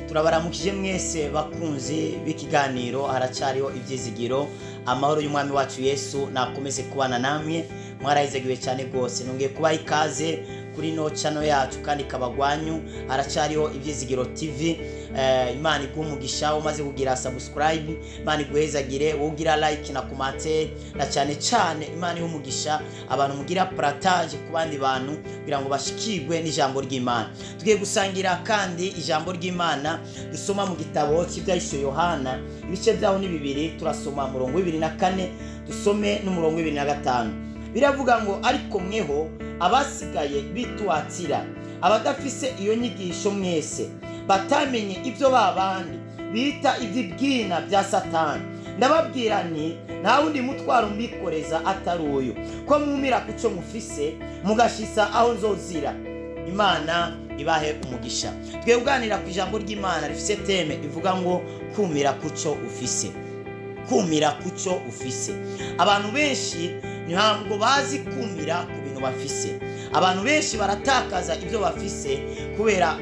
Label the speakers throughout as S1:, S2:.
S1: Turabaramukije mwese bakunzi b'ikiganiro Haracariho Ibyizigiro. Amahoro y'Umwami wacu Yesu nakomeze kubana namwe. Mwarahizegiwe cyane rwose. Nongeye kubaha ikaze kuri no channel yacu kandi kabagwanyu Haracariho Ibyizigiro TV. Imana iguhe umugisha umaze kugira subscribe, Imana iguhezagire wowe ugira like na commentaire, na cyane cyane Imana ihe umugisha abantu mugira partage ku bandi bantu kugira ngo bashikirwe n'ijambo ry'Imana. Tugiye gusangira kandi ijambo ry'Imana dusoma mu gitabo cy'Ibyahishuwe Yohana, ibice byaho ni bibiri. Turasoma umurongo wa 24, dusome n'umurongo wa 25. Biravuga ngo: "Ariko mweho abasigaye bituwatira, abadafise iyo nyigisho mwese, batamenye ibyo ba bandi bita iby'ibwina bya Satani, ndababwira nti: nta wundi mutwaro mbikoreza atari uyu, ko mwumira ku cyo mufise mugashisa aho nzozira." Imana ibahe umugisha. Twe kuganira ku ijambo ry'Imana rifise thème ivuga ngo kumira ku cyo ufise. Kumira ku cyo ufise. Abantu benshi ntabwo bazi kumira ku bintu bafise. Abantu benshi baratakaza ibyo bafise kubera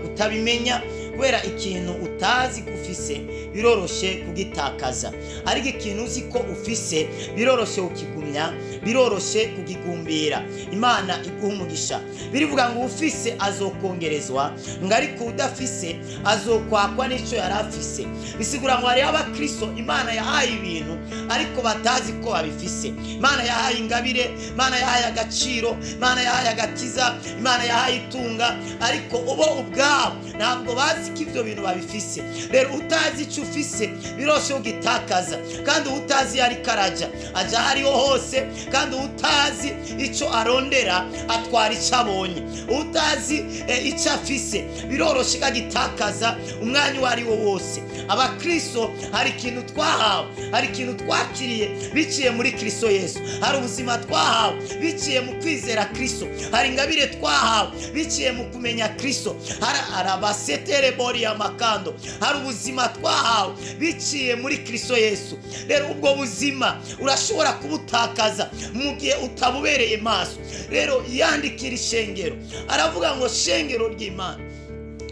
S1: kutabimenya, kubera ikintu utazi ko ufise biroroshe kugitakaza, ariko ikintu uzi ko ufise biroroshe kukigumya, biroroshe kugigumbira. Imana iguha umugisha. Birivuga ngo ufise azokongerezwa, ngo ariko udafise azokwakwa n'icyo yari afise. Bisigura ngo hariho abakristo Imana yahaye ibintu ariko batazi ko babifise. Imana yahaye ingabire, Imana yahaye agaciro, Imana yahaye agakiza, Imana yahaye itunga, ariko ubo ubwabo ntabwo bazi ko ibyo bintu babifise. Rero utazi icyo ufise biroshe ugitakaza, kandi utazi iyo ariko araja aja aho ariho hose, kandi utazi icyo arondera atwara icyo abonye. Utazi icyo afise biroroshe kagitakaza umwanya uwo ari wo wose. Abakristo hari ikintu twahawe, hari ikintu twakiriye biciye muri Kristo Yesu, hari ubuzima twahawe biciye mu kwizera Kristo, hari ingabire twahawe biciye mu kumenya Kristo, hari arabasetere bori ya makando, hari ubuzima twahawe biciye muri Kristo Yesu. Rero ubwo buzima urashobora kubutakaza mu gihe utabubereye maso. Rero yandikira ishengero aravuga ngo: "Shengero ry'Imana,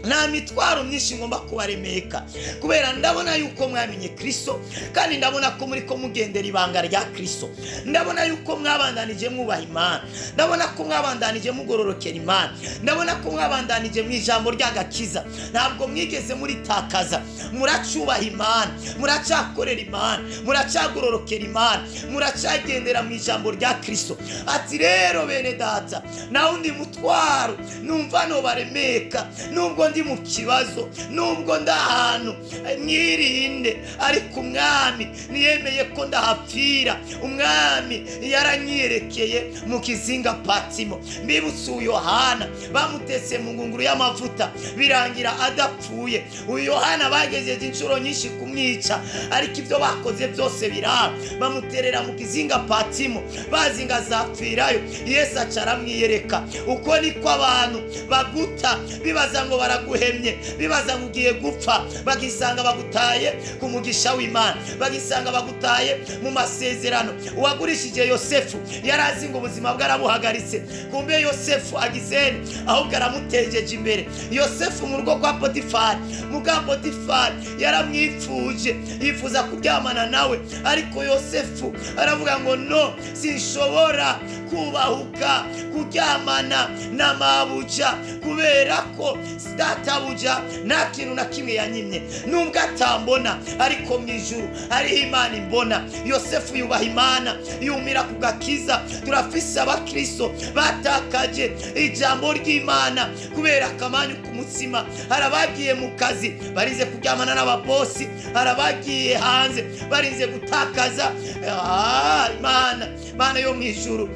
S1: nta mitwaro myinshi ngomba kubaremeka, kubera ndabona yuko mwamenye Kristo, kandi ndabona ko muri ko mugendera ibanga rya Kristo. Ndabona yuko mwabandanije mwubaha Imana, ndabona ko mwabandanije mugororokera Imana, ndabona ko mwabandanije mu ijambo ry'agakiza, ntabwo mwigeze muritakaza. Muracubaha Imana, muracyakorera Imana, muracyagororokera Imana, muracyagendera mu ijambo rya Kristo." Ati: "Rero bene data, nta wundi mutwaro numva nobaremeka, nubwo ndi mu kibazo, nubwo ndi ahantu mwirinde, ariko Umwami niyemeye ko ndahapfira. Umwami yaranyerekeye mu kizinga Patimo." Mbibutse uyu Yohana bamutetse mu ngunguru y'amavuta birangira adapfuye. Uyu Yohana bagejeje inshuro nyinshi kumwica, ariko ibyo bakoze byose biraba, bamuterera mu kizinga Patimo bazi ngo azapfirayo. Yesu aca aramwiyereka. Uko niko abantu baguta bibaza ngo baraguhemye, bibaza ngo ugiye gupfa, bagisanga bagutaye ku mugisha w'Imana, bagisanga bagutaye mu masezerano. Uwagurishije Yosefu yari azi ngo ubuzima bwe arabuhagaritse, kumbe Yosefu agizeni ahubwo aramutejeje imbere. Yosefu mu rugo kwa Potifari, muka Potifari yaramwifuje, yifuza kuryamana nawe, ariko Yosefu aravuga ngo: "No, sinshobora kubahuka kuryamana na mabuja, kubera ko databuja nta kintu na kimwe yanyimye. Nubwo atambona, ariko mu ijuru hariho Imana imbona." Yosefu yubaha Imana, yumira ku gakiza. Turafise abakristo batakaje ijambo ry'Imana kubera akamanyu k'umutsima. Hari abagiye mu kazi barize kuryamana n'ababosi, hari abagiye hanze barinze gutakaza. Imana, Imana yo mu ijuru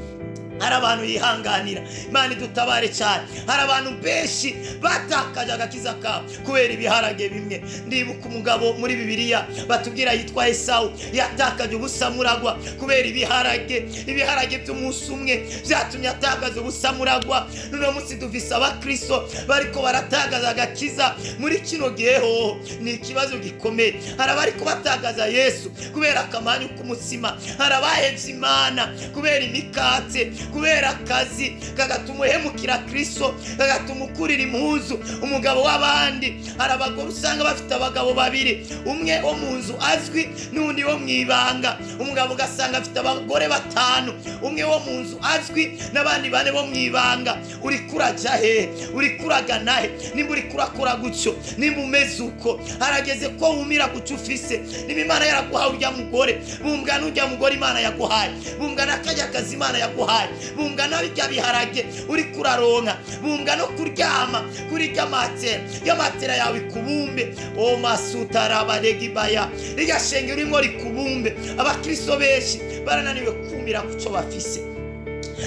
S1: hari abantu yihanganira. Imana idutabare cyane. Hari abantu benshi batakaje agakiza kabo kubera ibiharage bimwe. Ndibuka umugabo muri Bibiliya batubwira yitwa Esawu, yatakaje ubusamuragwa kubera ibiharage. Ibiharage by'umunsi umwe byatumye atakaza ubusamuragwa. N'uno munsi dufise abakristo bariko baratakaza agakiza muri kino gihe. Hoho ni ikibazo gikomeye. Hari abariko batakaza Yesu kubera akamanyu k'umutsima, hari abahevye Imana kubera imikate. Kubera akazi kagatuma uhemukira Kristo, kagatuma ukurira impuzu umugabo w'abandi. Hari abagore usanga bafite abagabo babiri, umwe wo mu nzu azwi n'undi wo mu ibanga. Umugabo ugasanga afite abagore 5, umwe wo mu nzu azwi n'abandi 4 bo mu ibanga. Uri kuraja he? Uri kuragana he? Nimba uri kurakora gutyo, nimba umeze uko, harageze ko wumira guca ufise. Nimba Imana yaraguhaye urya mugore, bumbwa n'urya mugore Imana yaguhaye, bumbwa n'akajya kazi Imana yaguhaye, bumbwa n'abijya biharage uri kuraronka, bumbwa no kuryama kuri rya matera, ya matera yawe ikubumbe. O masutarabaregibaya, rirya shenge urimo rikubumbe. Abakristo benshi barananiwe kumira kuco bafise,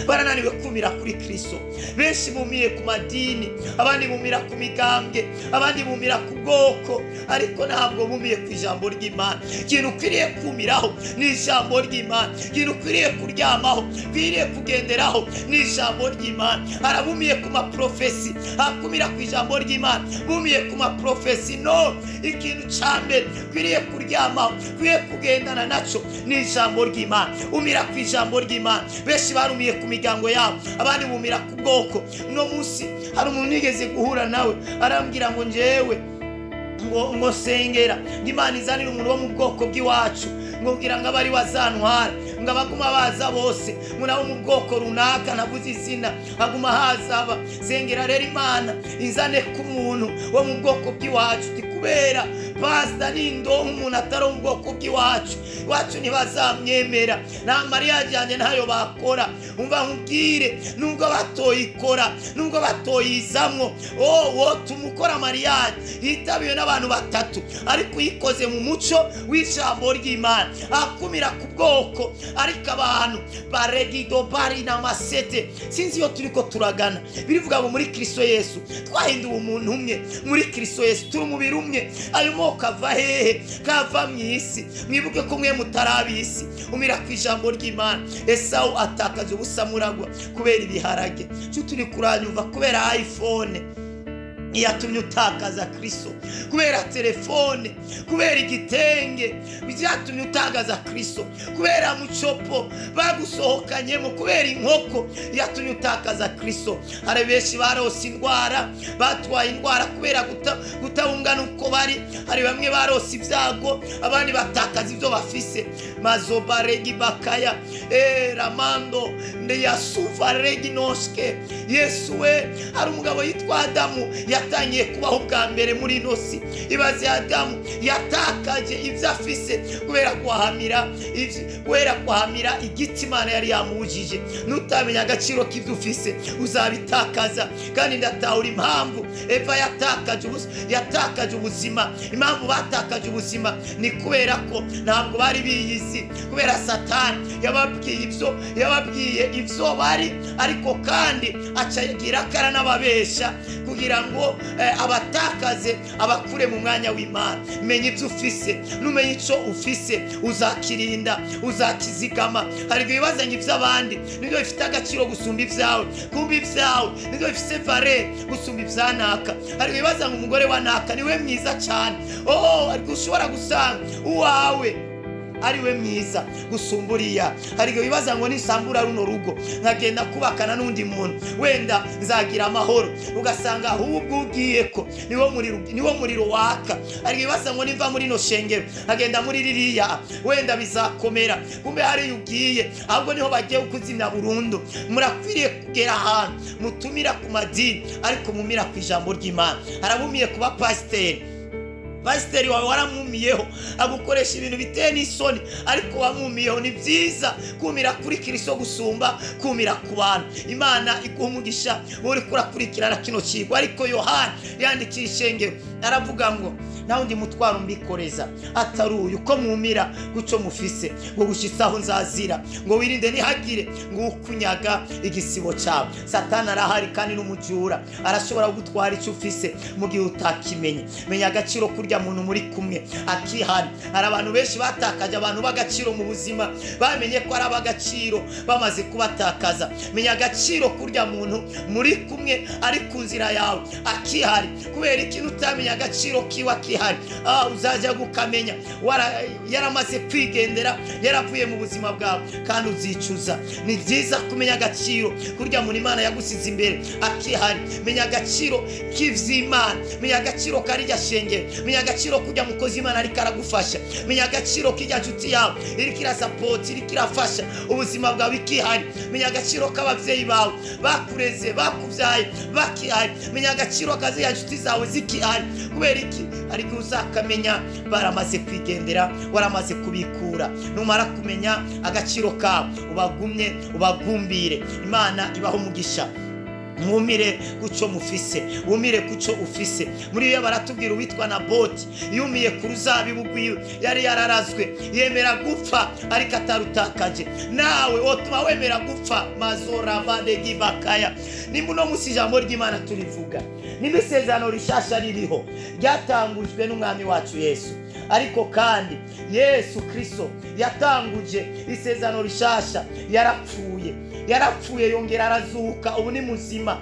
S1: barananiwe kumira kuri Kristo. Benshi bumiye ku madini, abandi bumira ku migambwe, abandi bumira ku bwoko, ariko ntabwo bumiye ku ijambo ry'Imana. Ikintu ukwiriye kumiraho ni ijambo ry'Imana, ikintu ukwiriye kuryamaho, ukwiriye kugenderaho ni ijambo ry'Imana. Harabumiye ku maprofesi, hakumira ku ijambo ry'Imana, bumiye ku maprofesi. No, ikintu ca mbere ukwiriye kuryamaho, ukwiriye kugendana naco ni ijambo ry'Imana. Umira ku ijambo ry'Imana. Benshi barumiye ku miryango yabo, abandi bumira ku bwoko. No munsi hari umuntu nigeze guhura nawe arambwira ngo njewe ngo sengera Imana izanire umuntu wo mu bwoko bw'iwacu, ngo ngira ngo abari wazantwara, ngo abaguma baza bose, ngo nabo mu bwoko runaka ntavuze izina aguma hazaba. Sengera rero Imana izane ku muntu wo mu bwoko bw'iwacu. Kubera pastor nindo umuntu atari mu bwoko bw'iwacu, iwacu ntibazamwemera, nta mariage yanjye ntayo bakora. Umva nkubwire, nubwo batoyikora, nubwo batoyizamwo, wo tumukora mariage yitabiwe n'abantu 3, ariko uyikoze mu muco w'ijambo ry'Imana, akumira ku bwoko. Ariko abantu baregido bari na masete, sinzi iyo turiko turagana. Birivuga ngo muri Kristo Yesu twahinduwe umuntu umwe, muri Kristo Yesu turi umubiri umwe. Ayo moko ava hehe? Kava mu isi. Mwibuke ko mwe mutarabisi. Umira ku ijambo ry'Imana. Esau atakaje ubusamuragwa kubera ibiharage. Cyo turi kuranyumva kubera iPhone yatumye utakaza Kristo, kubera telefone, kubera igitenge byatumye utakaza Kristo, kubera mucopo bagusohokanyemo, kubera inkoko yatumye utakaza Kristo. Hari benshi barose indwara, batwaye indwara kubera kutabungana uko bari. Hari bamwe barose ibyago, abandi batakaza ibyo bafise. Mazobaregi bakaya ramando ndeyasufa reginoske. Yesu we, hari umugabo yitwa Adamu yatangiye kubaho bwa mbere muri inosi. Ibaze Adamu yatakaje ibyo afise kubera kuhamira igiti Imana yari yamubujije. Nutamenya agaciro k'ibyo ufise uzabitakaza. Kandi ndatahura impamvu Eva yatakaje ubuzima. Impamvu batakaje ubuzima ni kubera ko ntabwo bari biyizi, kubera Satani yababwiye ibyo bari, ariko kandi acagira akara n'ababesha kugira ngo abatakaze, abakure mu mwanya w'Imana. Menya ibyo ufise, numenye ico ufise uzakirinda, uzakizigama. Hari ibibazo iby'abandi nibyo bifite agaciro gusumba ibyawe, kumba ibyawe nibyo bifite valeur gusumba ibyanaka. Hari ibibazo ngo umugore wa naka niwe mwiza cyane, ariko ushobora gusanga uwawe ari we mwiza gusumba uriya. Hari ibibazo ngo nisambura runo rugo nkagenda kubakana n'undi muntu wenda nzagira amahoro, ugasanga ahubwo ugiye ko niwo muriro waka. Hari ibibazo ngo nimva muri no shengero nkagenda muri ririya wenda bizakomera, kumbe hari ugiye ahubwo niho bagiye kuzimya burundu. Murakwiriye kugera ahantu mutumira ku madini, ariko mumira ku ijambo ry'Imana. Harabumiye kuba pasiteri, pasiteri wawe waramumiyeho agukoresha ibintu biteye n'isoni, ariko wamumiyeho. Ni byiza kumira kuri Kristo gusumba kumira ku bantu. Imana iguha umugisha uri kurakurikirana kino kigo. Ariko Yohana yandikiye ishengero aravuga ngo nta wundi mutwaro mbikoreza atari uyu, ko mwumira guco mufise, ngo gushitsaho nzazira, ngo wirinde ntihagire ngo ukunyaga igisibo cyawe. Satani arahari kandi n'umujura, arashobora gutwara icyo ufise mu gihe utakimenye. Menya agaciro kurya muntu muri kumwe akihari. Hari abantu benshi batakaje abantu b'agaciro mu buzima, bamenye ko ari ab'agaciro bamaze kubatakaza. Menya agaciro kurya muntu muri kumwe ari ku nzira yawe akihari. Kubera ikintu utamenya agaciro kiwe akihari. akihari. Uzajya gukamenya yaramaze kwigendera, yaravuye mu buzima bwawe, kandi uzicuza. Ni byiza kumenya agaciro kurya muntu Imana yagusize imbere akihari. Menya agaciro k'ivy'Imana, menya agaciro karirya shengero, menya agaciro kujya mukozi Imana ariko aragufasha, menya agaciro k'irya nshuti yawe iriko irasapoti, iriko irafasha ubuzima bwawe ikihari. Menya agaciro k'abavyeyi bawe bakureze, bakuvyaye bakihari. Menya agaciro kaziriya nshuti zawe zikihari. Kubera iki? Hari igihe uzakamenya baramaze kwigendera, waramaze kubikura. Numara kumenya agaciro kawe, ubagumye, ubagumbire. Imana ibaho umugisha. Mwumire kuco mufise, wumire kuco ufise. Muri iyo baratubwira uwitwa Naboti yumiye ku ruzabibu rwiwe, yari yararazwe, yemera gupfa ariko atarutakaje. Nawe wotuma wemera gupfa mazorabadegibakaya. Nimba uno musi ijambo ry'Imana turivuga, nimba isezerano rishasha ririho ryatangujwe n'umwami wacu Yesu, ariko kandi Yesu Kristo yatanguje isezerano rishasha, yarapfuye, yarapfuye yongera arazuka, ubu ni muzima.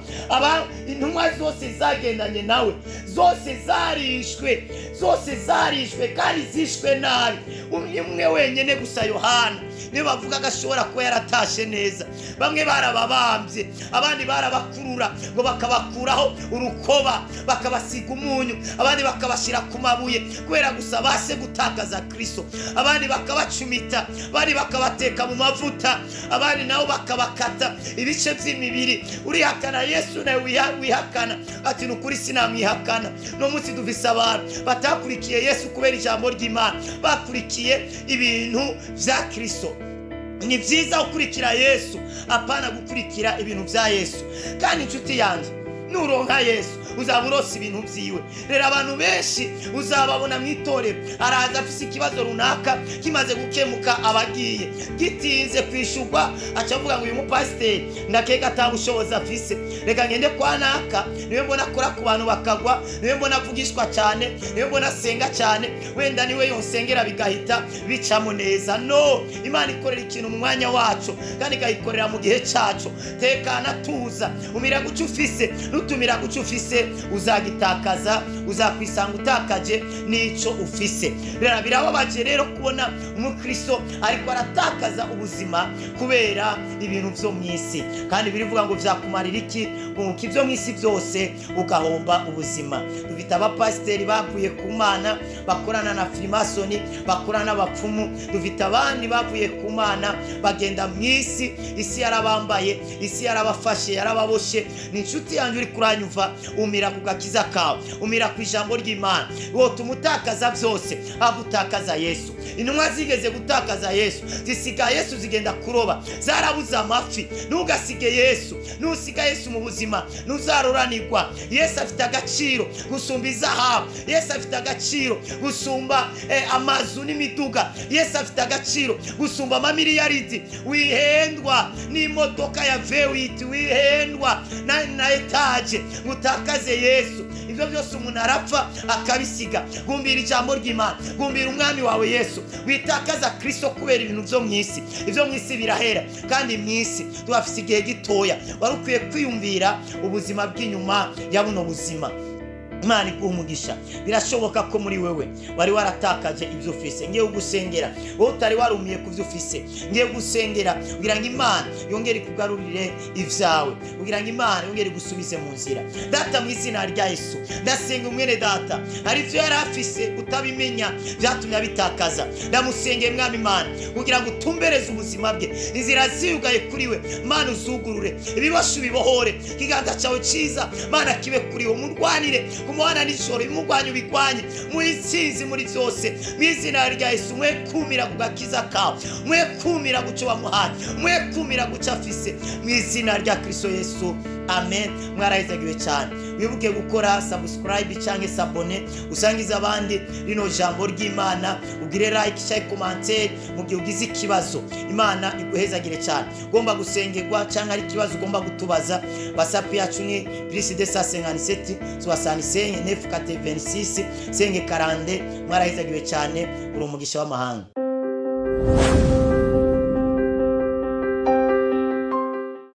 S1: Intumwa zose zagendanye nawe zose zarishwe, zose zarishwe kandi zishwe nabi. Umwe wenyene gusa Yohana niwe bavuga ko ashobora kuba yaratashe neza. Bamwe barababambye, abandi barabakurura ngo bakabakuraho urukoba, bakabasiga umunyu, abandi bakabashira ku mabuye kubera gusa base gutakaza Kristo, abandi bakabacumita, abandi bakabateka mu mavuta, abandi nabo bakabakata ibice by'imibiri. Urihakana Yesu nawe wihakana ati ni ukuri sinamwihakana. No munsi dufise abantu batakurikiye Yesu kubera ijambo ry'Imana, bakurikiye ibintu vya Kristo. Ni vyiza gukurikira Yesu, apana gukurikira ibintu vya Yesu. Kandi inshuti yanje, nuronka Yesu uzaba uronse ibintu vyiwe. Rero abantu benshi uzababona mw'itorero, araza afise ikibazo runaka kimaze gukemuka abagiye, gitinze kwishurwa aca avuga ngo uyu mupasiteri ndakeka atabushobozi afise, reka ngende kwa naka, niwe mbona akora ku bantu bakagwa, niwe mbona avugishwa cyane, niwe mbona asenga cyane, wenda niwe yonsengera bigahita bicamo neza. No, Imana ikorera ikintu mu mwanya wacu kandi ikayikorera mu gihe cyacu. Tekana, tuza, umira guca ufise, nutumira guca ufise uzagitakaza, uzakwisanga utakaje n'ico ufise. Rero birababaje rero kubona umukristo ariko aratakaza ubuzima kubera ibintu vyo mw'isi. Kandi birivuga ngo vyakumarira iki kunguka ivyo mw'isi byose ugahomba ubuzima. Dufite abapasiteri bavuye ku Mana bakorana na Freemason, bakorana n'abapfumu. Dufite abandi bavuye ku Mana bagenda mw'isi, isi yarabambaye, isi yarabafashe, yarababoshe. Ni inshuti yanjye uri kuranyumva, umira ku gakiza kawe, umira ku ijambo ry'Imana. Wotuma utakaza byose agutakaza Yesu. Intumwa zigeze gutakaza Yesu, zisiga Yesu zigenda kuroba, zarabuze amafi. Ntugasige Yesu, nusiga Yesu mu buzima ntuzaroranirwa. Yesu afite agaciro gusumba izahabu, Yesu afite agaciro gusumba amazu n'imiduga, Yesu afite agaciro gusumba amamiliyaridi. Wihendwa n'imodoka ya V8, wihendwa na etaje, mutakaze Yesu. Ibyo byose umuntu arapfa akabisiga. Gumbira ijambo ry'Imana, gumbira umwami wawe Yesu. Witakaza Kristo kubera ibintu byo mw'isi. Ibyo mw'isi birahera, kandi mw'isi tubafise igihe gitoya. Wari ukwiye kwiyumvira ubuzima bw'inyuma ya buno buzima. Imana iguha umugisha. Birashoboka ko muri wewe wari waratakaje ibyo ufise. Ngiye kugusengera wowe utari warumiye ku byo ufise, ngiye gusengera kugira ngo Imana yongere ikugarurire ivyawe, kugira ngo Imana yongere igusubize mu nzira. Data, mu izina rya Yesu ndasenga umwene data, hari ivyo yari afise utabimenya vyatumye abitakaza. Ndamusengeye Mwami Imana kugira ngo utumbereze ubuzima bwe, inzira ziyugaye kuri we Mana uzugurure, ibiboshe ubibohore, ikiganza cyawe ciza Mana kibe kuri we, umurwanire kumuhana nijoro, imugwanye ubigwanye, muitsinzi muri byose mu izina rya Yesu. Mwe kumira ku gakiza kawe, mwe kumira guco wamuhaye, mwe kumira guco afise, mu izina rya Kristo Yesu, amen. Mwarahezagiwe cyane. Wibuke gukora subscribe canke s'abonner, usangize abandi rino jambo ry'Imana, ugire like canke commentaire mu gihe ugize ikibazo. Imana iguhezagire cyane. Ugomba gusengerwa canke ari ikibazo ugomba gutubaza, WhatsApp yacu ni plus 257 65 9 86 5 40. Mwarahezagiwe cyane, uri umugisha w'amahanga.